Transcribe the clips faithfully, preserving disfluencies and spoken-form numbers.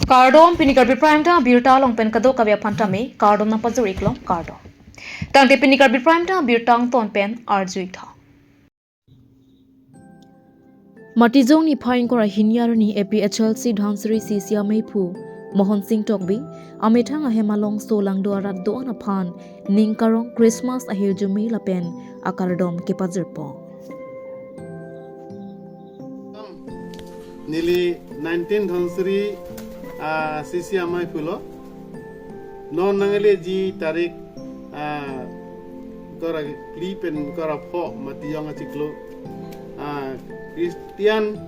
Kardom, pini Karbi Prime Time abirta along pen kadokave aphan tame kardom nangpajir-ik long, kardom. Tangte pini Karbi Prime Time abirta angton pen arju-ik tha. Matijong niphai ingkoi ra hini arni A P H L C Dhansiri C C ameiphu Mohon Sing Tokbi amethang ahem along solangdo arat do-an aphan ning karong Christmas ahirjume lapen akardom kepajirpo. Neli nineteen Dhansiri, ah, C C ameiphu lo. Non nangle ji tarik, ah, ingkoi ra phli pen ingkoi ra pho Matijong achiklo. Ah, Christian,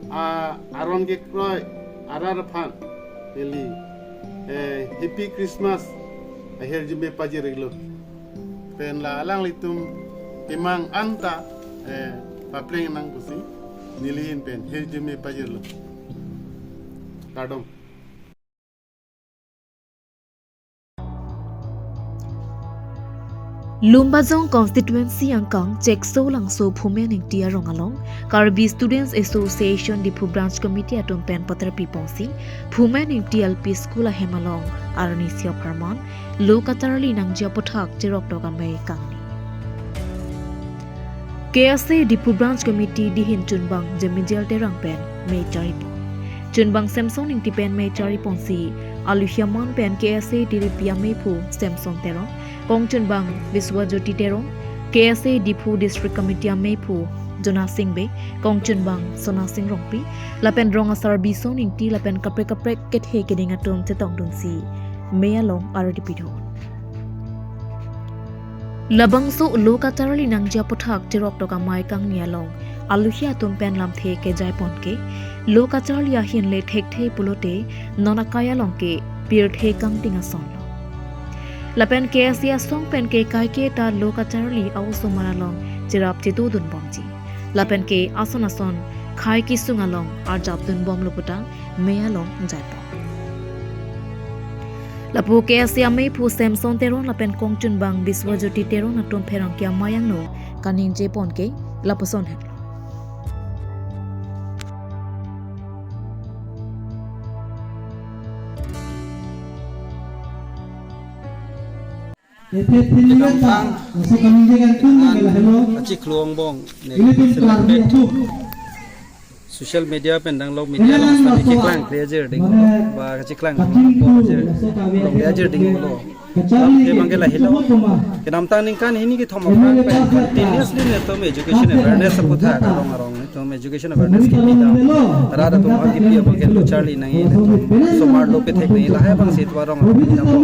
ah, aron kekroi arat aphan neli, eh, Happy Christmas ahirjume pajir-iklo. Pen la alanglitum kemang anta, eh, papleng nang pusi neli ahin pen hirjume pajirlo. Kardom. Lumbajong constituency angkang Cheksolangso Phumen Ingti arong along Karbi Students Association Diphu Branch Committee atum pen paterpi ponsi Phumen Ingti L P School ahem along arnisi apharman lo kacharli nangji aputhak cheroktok amei kangni. K S A Diphu Branch Committee dihin chunbang Jemijel Terang pen mei charipon. Chunbang Samson Ingti pen mei chariponsi aluhi aman pen K S A Tiripi ameiphu Samson Terang, kongchunbang Biswajyoti Terang, K S A Diphu District Committee ameiphu Jonasing Bey, kongchunbang Sonasing Rongpi, lapen rong asar Bison Ingti lapen kaprek kaprek kethe keding atum chetongdunsi mei along ardi pidun. Labangso lo kacharli nangji aputhak cheroktok amei kangni along aluhi atum pen lamthe kejai pon ke, lo kacharli ahin le thekthe pulote non akai along ke pirthe kangting asonlo. Lapen K S A asong pen ke kaiketa lo kacharli a-osomar along cherap chetudun bomji. Lapen ke ason ason khei kesung along arjapdun bomlo puta mei along jaipon. Lapu K S A ameiphu Samson Terang lapen kongchunbang Biswajyoti Terang atum pherangke amei angno kaningje pon ke lapuson henlo. Kedamtang, laso kaningje kangtung ke lahelo. Achiklo angbong, ne, social media pen dang lo, media along sitame keklang kle ajir ding lo, ba kachiklang kle ajir ding lo. Lamthe abang ke lahelo. Kedamtang ningkan hini kethom aphrang pen continuously netum education awareness aputhak arong arong netum education awareness kepi dam. Rat atum aphan kepi abang ke lo charli nangji, netum osomar lo pethek nangji, lahai abang si tu arong arong kepi dam lo.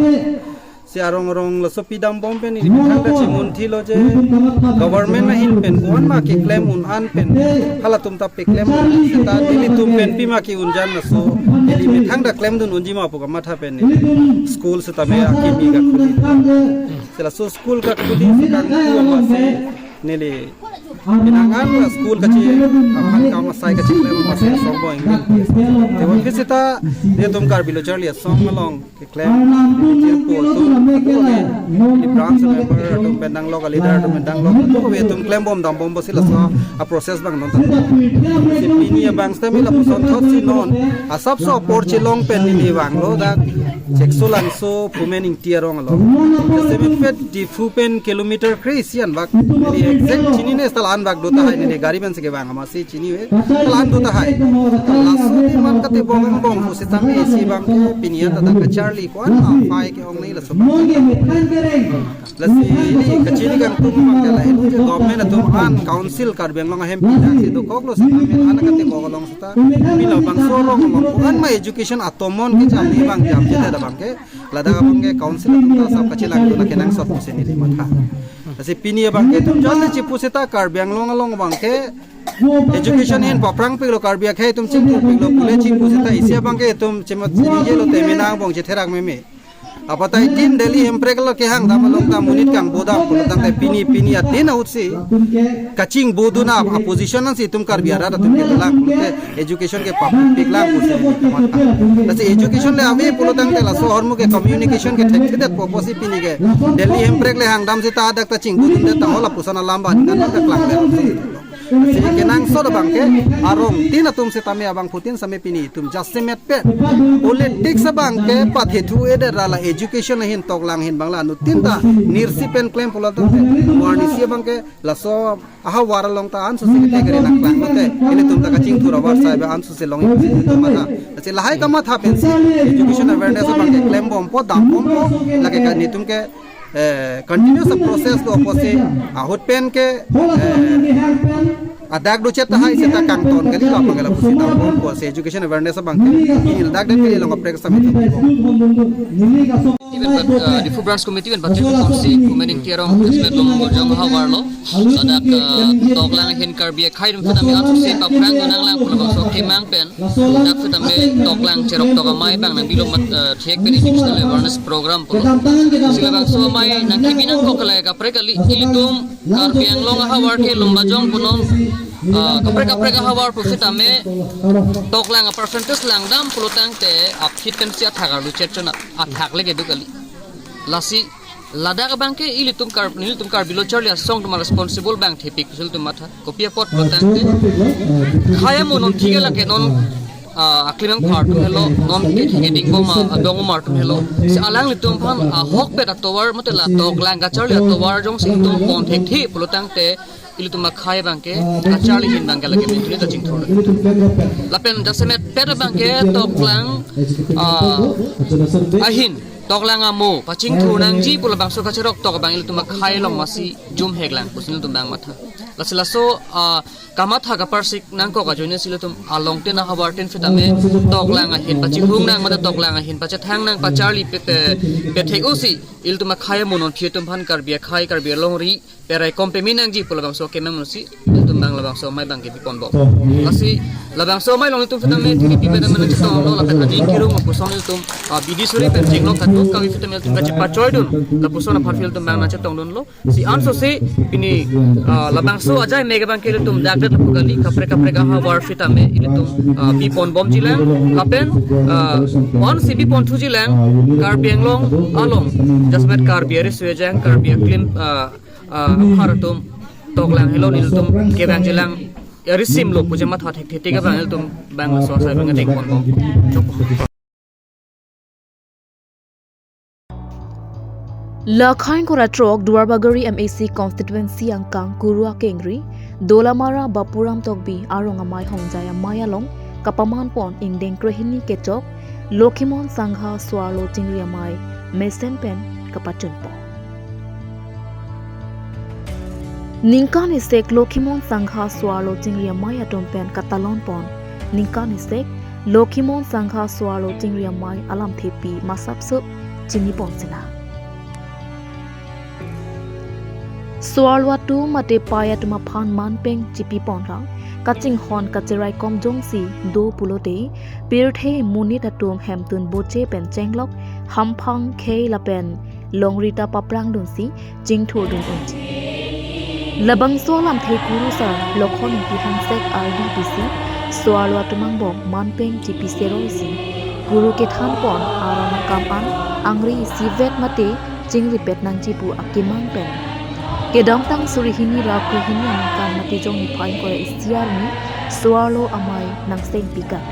Si arong arong laso pidam bom pen ili methang ta chimunthi lo je government ahin pen ko-an ma keklem un-an pen halatum ta peklem un seta nelitum pen pima ke-unjan laso ili methang ta klemdun unji ma pu kamatha pen neli school sitame akimi kakhuli. Si laso school kakhuli si kangku ma si neli pinangan la school kachi aphan kam asai kachiklem ma si asong bo ingin. Tewan phi seta netum Karbi lo charli asong along keklem, jirpo atum, ako kali, ili branch member atum pen dang lo, ka leader atum pen dang lo, ako kali atum klem bom dam bom pusi laso a-process abang non tanglo. Si pini abang sitame lapuson thotsi non asapso apor chelong pen neli vanglo dak Cheksolangso Phumen Ingti arong along. Sitame pet Diphu pen kilometer kre-isi anbak, neli exact chinine, seta la-an bak do tahai, neli gari pen si kevang amatsi chinive. La-an do tahai. Laso dei man katebong angbong pu sitame isi abang ke pini anta dak kacharli ko-an ma aphai ke-ong nangji laso abang. Lasi neli kachini kangtung abang ke lahelo je government atum an council Karbi Anglong ahem pidam si dokok lo sitame an katebong along seta. Pini labangso arong along ko-an ma education atomon kejam neli abang jam jete abang ke. Ladak abang ke council atum ta asap kachelangdun akenangsot pusi neli matha. Lasi pini abang ke itum jale chipu seta Karbi Anglong along abang ke education ahin paprangpiklo, Karbi akhei atum chingthurpiklo pule chipu seta isi abang ke itum chima chinijelo tame nang bong chetherak meme. Apatai tin Delhi hemprek lo kehang dam along ta monit kangbo dam pulo tangte pini pini adin ahut si kachingbodun a-position ansi itum Karbi arat atum kelang pulote education ke papik lang pusi kamatha. Lasi education le ave pulo tangte laso ahormu ke communication ke thekthedetpo pusi pini ke Delhi hemprek le hangdam seta dak ta chingbodundet ta hol apuson alam ba ningkan ta klangle pusi. Lasi kenangsot abangke arongtin atum setame abangphutin same pini itum jasemet pen politics abangke pathethu-edet ra la education ahin toklang ahin bangla anuttin ta nirsi pen klem pulo tangte, warnisi abangke laso ahavar along ta anso si kete kere nangklang mate, ilitum ta kachingthur ahavar sai ba anso si long itum matha. Lasi lahai kamatha pensi education awareness abangke klembompo, dambompo, lake ka netum ke eh, continuous a process lo apotsi ahut pen ke, eh, adak do chet tahai seta kangton kali lo apang kala pusi dambompo, si education awareness abangke ini ladak den kali long kaprek sami. Even but, uh, Diphu Branch Committee even but Diphu Council kumening tirong Christmas long bojong havar lo. Ladak, uh, toklang ahin Karbi akhai dum seta mi anso si paphrang do nanglang pulo bangso kemang pen. Dak seta mi toklang cherok tok amei abang nang bilo mat, eh, thek pen educational awareness program pulo. Si labangso amei nang kebi nangkok kali kaprek kali ilitum Karbi Anglong ahavar ke lumbajong punon, eh, kaprek kaprek ahavar pu seta mi toklang a percentage langdam pulo tangte aphi pensi athak arlu chet chona athak leke do kali. Lasi ladak abangke ilitum Kar-, nelitum Karbi lo charli asong atum responsible abang thepik sil atum matha. Kopi apot pulo tangte khei amo non thik lake non, ah, aklimang phar atum helo, non ke thik dingbom adong omar atum helo. Si alanglitum aphan ahokpet atovar mate la toklang kacharli atovar jongsi itum pon thekthe pulo tangte ilitum akhei abangke kacharli ahin abangke lake mentri ta chingthur. Lapen jasemet pet abangke toklang, ah, ahin toklang amo pachingthur nangji pulo bangso kacherok tok abang ilitum akhei along masi jum heklang pusi nelitum abang matha. Lasi laso, ah, kamatha kaparsik nangkok ajoine si ilitum alongtin ahavartin seta mi toklang ahin pachinghung nang mate toklang ahin pachethang nang pacharli pe, pe, pethek-o si ilitum akhei amo non thie atum aphan Karbi akhei Karbi alongri perai kom peme nangji pulo bangso kemang si ilitum abang labangso amei abangke biponbom. Lasi labangso amei along ilitum seta mi thiri pi pen nangchetonglo lapen aning kirung lapuson ilitum, ah, bidi suri pen chinglok katu kawi seta mi ilitum kachepachoi dun lapuson aphan ilitum abang nangchetong dunlo. Si anso si pini, ah, labangso ajai mega abangke ilitum dak dak lapu kali kaprek kaprek ahavar seta mi ilitum, ah, biponbomji lang lapen, ah, ansi biponthuji lang Karbi Anglong along jasemet Karbi ari suejang Karbi aklim, ah, ah, aphar atum toklang helo nelitum kevangji lang, ya risim lo puji matha thekthetik abang ilitum abang laso asai abang dengponbom. Lakhang kora throk Duarbagori M A C constituency angkang Kuru akengri Dolamara Bapuram Tokbi arong amei Hongjai amei along kapamanpon ingdeng krehini kechok Lokhimon Sangha Soarlo Chingri Amei mesen pen kapachunpo. Ningkan isek Lokhimon Sangha Soarlo Chingri Amei atum pen katalonpon. Ningkan isek Lokhimon Sangha Soarlo Chingri Amei alamthepi masapso chinipon sina. Soarlo atum mate pei atum aphan manpeng chipipon ra kachinghon kacheraikom jongsi do pulote pirthe monit atum hemtun boche pen chenglok hamphang khei lapen longri ta paphrang dunsi chingthur dun unji. Labangso alamthe kurusar Lokhon Ingti Hangsek ardi pisi Soarlo atum angbong manpeng chipi seroi si Kuru kethanpon aron akam an angri isivet mate chingripet nangji pu akemang pen kedamtang suri hini ra krehini aningkan mate jong niphai ingkoi ra isi arni Soarlo amei nangseng pikak.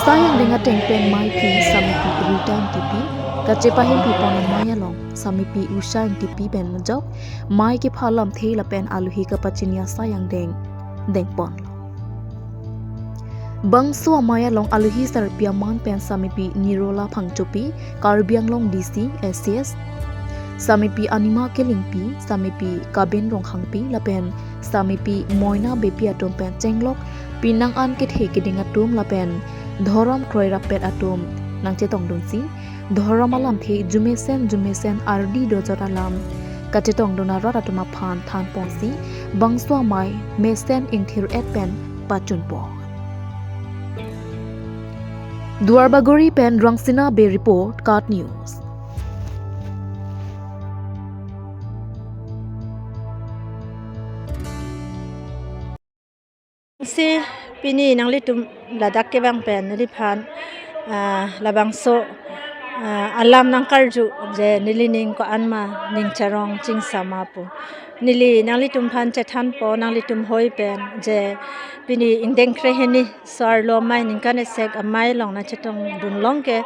Sai angdeng ateng pen meipi Samepi Rita Ingtipi, kachepahempipon amei along Samepi Usha Ingtipi pen ajok mei kepha alamthe lapen aluhi kapachini asai angdeng dengponlo. Bangso amei along aluhi sarpi aman pen Samepi Nirola Phangchopi, Karbi Anglong D C, S C S, Samepi Anima Killingpi, Samepi Kaben Ronghangpi lapen Samepi Moina Beypi atum pen chenglok pinang an kethe keding atum lapen dhorom kroirapet atum nangchetongdunsi dhorom alamthe jumesen jumesen ardi dojot alam kachetongdun arat atum aphan thanponsi bangso amei mesen ingthir-et pen pachunpo. Duarbagori pen Rangsina Bey report, KAT News. Si pini nanglitum ladak kevang pen neliphan, ah, labangso Ah, alam nangkarju je nelining ko-an ma ning charong chingsam ma pu. Neli nanglitumphan chethanpo, nanglitum hoi pen je pini ingdeng krehini so-arlo amei ningkan esek amei along nangchetongdun long ke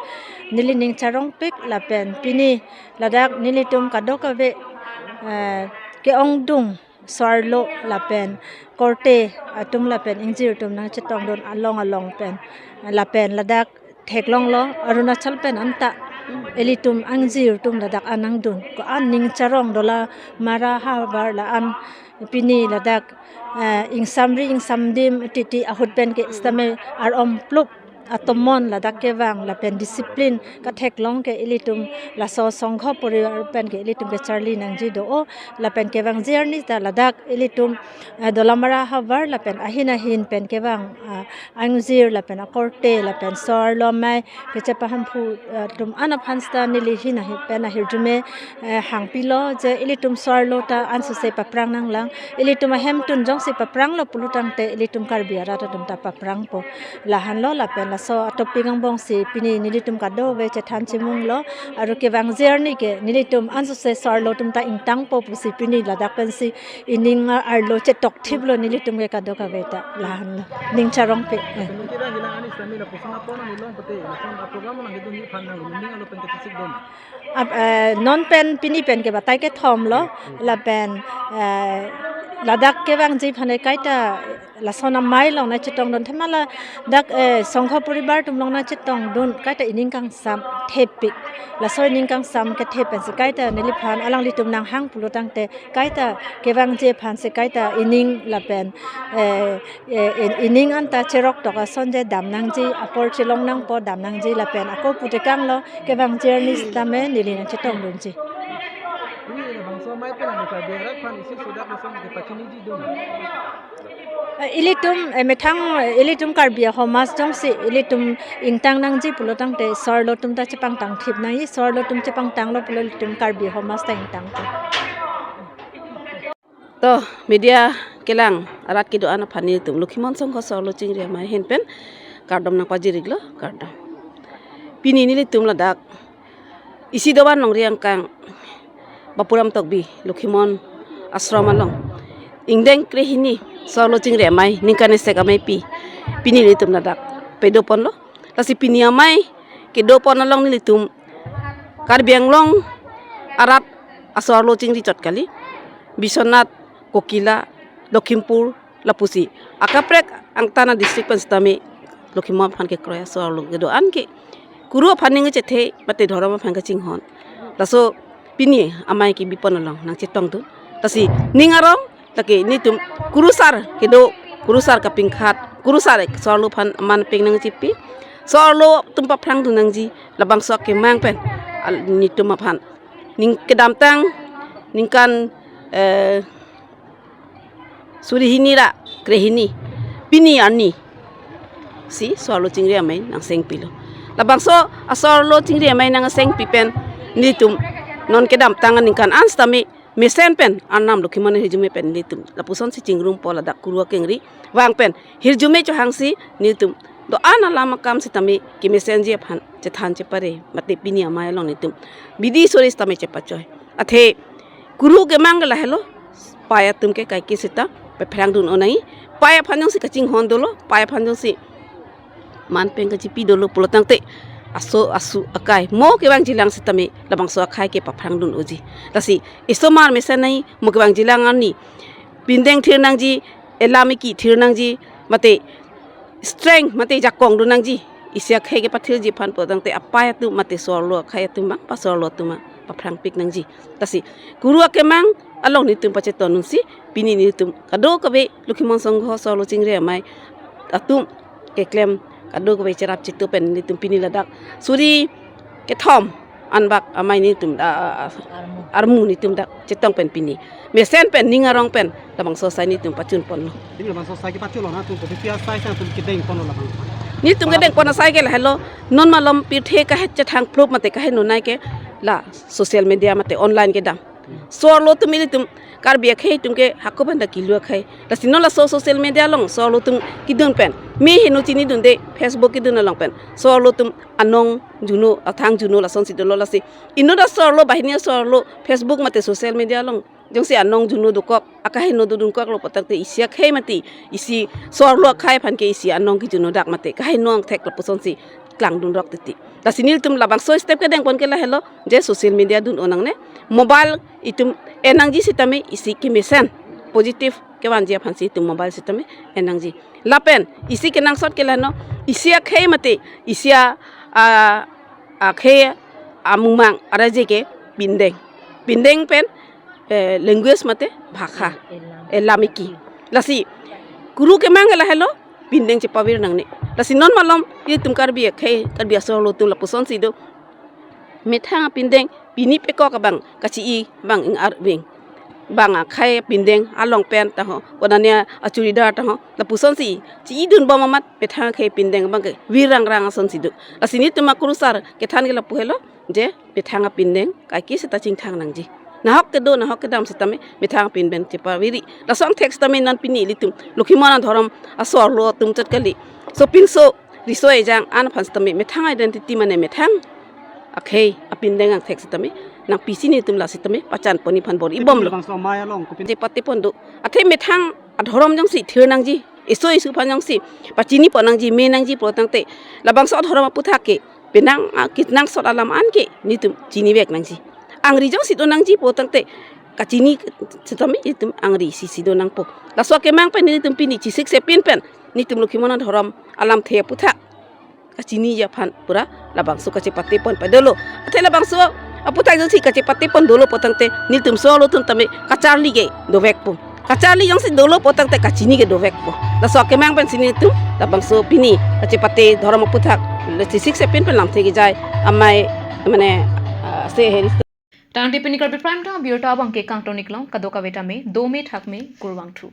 nelining charongpik lapen pini ladak nelitum kadokave, eh, ke-ongdung so-arlo lapen korte atum lapen ingjir atum nangchetongdun along along pen lapen ladak theklonglo Arunachal pen anta ilitum ingjir atum ladak an nangdun ko-an ning charong Dolamara havar la-an pini ladak, eh, ingsamri ingsamdim titi ahut pen ke sitame ar-om plup atomon ladak kevang lapen discipline katheklong ke ilitum laso songkho poribar pen ke ilitum kecharli nangji do-o lapen kevangji arni ta ladak ilitum, eh, Dolamara havar lapen ahin ahin pen kevang, ah, ingjir lapen akorte lapen so-arlo amei kechepahemphu, eh, atum an aphan sita neli ahin ahin pen ahirjume, eh, hangpilo je ilitum so-arlo ta ansose paprang nanglang. Ilitum ahemtun jongsi papranglo pulotangte ilitum Karbi arat atum ta paprangpo. Lahenlo lapen laso atopic angbongsi pini nelitum kadokave chethan chimunglo. Aru kevangji arni ke nelitum ansose so-arlo atum ta ingtangpo pusi pini ladak pensi ining arlo chetok thiplo nelitum ke kadokave ta lahenlo. Ning charongpik. Eh. Mungkin dah hilang anis kami dah pusing apa nang hilang pete, langsung program nang hitung hipan nang ning alo pen kecik dom. Ap-, eh, non pen pini pen ke batai kethomlo, lapen, eh, ladak kevangji aphan kaita lason amei along nangchetongdun thema ladak, eh, songkho poribar atum along nangchetongdun kaita ining kangsam thepik. Laso ining kangsam kethe pensi kaita neliphan alanglitum nanghang pulotangte kaita kevangji aphansi kaita ining lapen, eh, eh, in-, ining anta cherok tok ason je dam nangji, apor chelong nangpo dam nangji lapen ako putekanglo kevangji arni sitame neli nangchetongdunji. Ini bangso amei pen anu ka berak pan isi sudah kosong ke pachiniji dum. Eh, ilitum, eh, methang, eh, ilitum Karbi ahomas jongsi ilitum ingtang nangji pulotangte so-arlo atum ta chepangtang thip nangji, so-arlo atum chepangtanglo pulo ilitum Karbi ahomas ta ingtang ta. To, media kelang arat kedo-an aphan nelitum Lokhimon Songkho so-arlo chingri amei ahin pen kardom nangpajir-iklo, kardom. Pini nelitum ladak isi dovan longri angkang Bapuram Tokbi Lokhimon Ashram along ingdeng krehini so-arlo chingri amei ningkan esek ameipi pini nelitum ladak padoponlo. Lasi pini amei kedopon along nelitum Karbi Anglong arat aso-arlo chingri chot kali. Biswanath, Kokila, Lakhimpur, lapusi akaprek angtan a-district pen sitame Lokhimon aphan kekroi aso-arlo kedo-an ke kuru aphan ning chethe mate dhorom aphan kachinghon. Laso pini amei kebipon along nangchetongdun. Lasi ning arong lake nelitum kurusar kedo, kurusar kapingkhat, kurusar so-arlo aphan aman peng nangchipi, so-arlo atum paphrangdun nangji, labangso akemang pen al-, nelitum aphan ning kedamtang ningkan, eh, suri hini ra krehini pini arni si so-arlo chingri amei nangsengpilo. Labangso aso-arlo chingri amei nangsengpi pen nelitum non kedamtang aningkan an sitame mesen pen Arnam Lokhimon ahirjume pen nelitum lapusonsi chingrumpo, ladak kuru akengri vang pen hirjume chohangsi nelitum do-an alam akam sitame kemesenji aphan chethan chepare mate pini amei along nelitum bidi sore sitame chepachoi. Athe kuru kemang ke lahelo, pei atum ke kaike sita paphrangdun-o nangji. Pei aphan jongsi kachinghon dolo, pei aphan jongsi man peng kachipi dolo pulotangte aso asu akai mo kevangjilang sitame labangso akai ke paphrangdun-oji. Lasi isomar mesen nangji, mo kevangjilang arni pindeng thir nangji, elam eki thir nangji, mate strength mate jakong dun nangji, isi akhei kepathirji aphan pulotangte apei atum mate so-arlo akhei atum abang, pa so-arlo atum abang paphrangpik nangji. Lasi kuru akemang along nelitum pachetondunsi pini nelitum kadokave Lokhimon Songkho so-arlo chingri amei atum keklem kadokave cherap chitu pen nelitum pini ladak suri kethom anbak amei nelitum, ah, ah, ah, armu nelitum dak chetong pen pini mesen pen ning arong pen labangso asai nelitum pachunponlo. Ini labangso asai kepachunlo na, atum kopi asai sang atum kedengponlo labang. Nelitum kedengpon asai ke lahelo, non malom pirthe kahet chethang phlop mate kahet nonai ke la social media mate online kedam. So-arlo atum ilitum Karbi akhei atum ke hako pen ta kilu akhei. Lasi non laso social media along so-arlo atum kedun pen, me heno chinidunde, Facebook kedun along pen so-arlo atum anong juno, athang juno, lasonsi dolo. Lasi inut aso-arlo, banghini aso-arlo Facebook mate social media along jongsi anong juno dokok, akaheno dodunkoklo putangte isi akhei mati, isi so-arlo akhei aphan ke isi anong kejuno dak mate kaheno angthek lapusonsi klangdunrok titi. Lasi nelitum labangso step kedengpon ke lahelo, je social media dun-o nangne, mobile itum en nangji sitame isi kemesen, positive kevanji aphansi itum mobile sitame en nangji. Lapen isi kenangsot ke lano, isi akhei mate isi a, a, akhei amumang araje ke pindeng. Pindeng pen, eh, language mate bhakha, elam iki. Lasi kuru kemang ke lahelo, pindeng chepavir nangne. Lasi non malom itum Karbi akhei, Karbi aso-arlo atum lapusonsi do. Methang apindeng pini pekok abang kachi-i abang ing arving, bang akhei apindeng along pen taho, konane achuridar taho, lapusonsi chi-i dunbom amat methang akhei apindeng abang ke vir rangrang asonsi do. Lasi nelitum akurusar kethan ke lapu helo, je methang apindeng kaike seta chingthang nangji. Nahok kedo, nahok kedam sitame methang apindeng chepaviri. Laso angthek sitame non pini ilitum Lokhimon adhorom aso-arlo atum chot kali, sopinso riso ejang an aphan sitame methang identity mane methang akhei apindeng angthek sitame nangpisi nelitum la sitame pachanpon-i aphan bor-ibomlo. Bangso amei along kopin. Chepatepon do. Athe methang adhorom jongsi thir nangji, eso esu aphan jongsi pachinipon nangji, me nangji putangte, labangso adhorom aputhak ke penang, ah, kenangsot alam an ke nelitum chinivek nangji. Angri jongsi do nangji putangte kachini sitame nelitum angri isi si do nangpo. Laso kemang pen nelitum pini chisikse pin pen nelitum Lokhimon adhorom alamthe aputhak kachiniji aphan pura labangso kachepatepon padolo. Athe labangso aputhak jongsi kachepatepon dolo putangte nelitum so-arlo atum tame kacharli ke dovekpo. Kacharli jongsi dolo putangte kachini ke dovekpo. Laso kemang pensi nelitum labangso pini kachepate dhorom aputhak le chisikse pin pen lamthe kejai amei mane, ah, se heri. Tangte pini Karbi Prime Time abirta abang ke kangton-iklong, kadokave tame dome thakme kurvangthu.